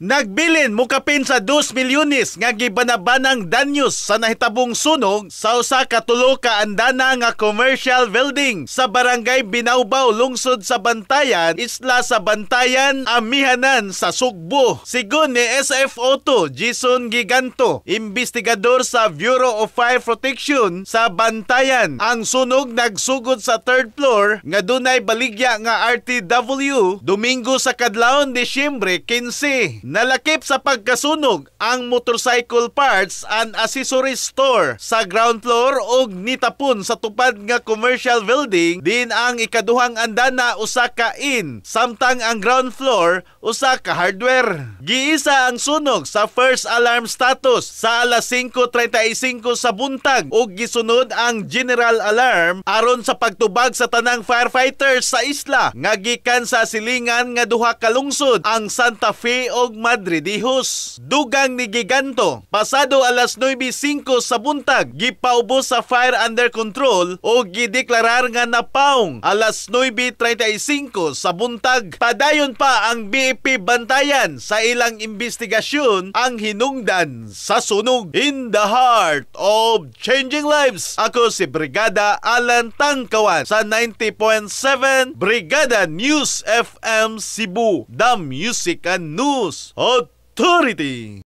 Nagbilin mukapin sa 2 milyones nga gibanabanang danyos sa nahitabong sunog sa usa ka tulo ka andana nga commercial building sa Barangay Binawbaw, lungsod sa Bantayan, isla sa Bantayan, Amihanan sa Sugbo. Sigon ni SFO2 Jason Giganto, investigador sa Bureau of Fire Protection sa Bantayan, ang sunog nagsugod sa third floor nga dunay baligya nga RTW Domingo sa kadlawon, Disyembre 15. Nalakip sa pagkasunog ang motorcycle parts and accessories store sa ground floor og nitapon sa tupad nga commercial building din ang ikaduhang andana, usa ka inn, samtang ang ground floor usa ka hardware. Giisa ang sunog sa first alarm status sa alas 5:35 sa buntag ug gisunod ang general alarm aron sa pagtubag sa tanang firefighters sa isla nga gikan sa silingan nga duha ka lungsod, ang Santa Fe ug Madridejos. Dugang ni Giganto, pasado alas 9:05 sa buntag, gipaubos sa fire under control o gideklarar nga napaong alas 9:35 sa buntag. Padayon pa ang BFP Bantayan sa ilang investigasyon ang hinungdan sa sunog. In the heart of changing lives, ako si Brigada Alan Tangkawan sa 90.7 Brigada News FM Cebu, the Music and News Authority.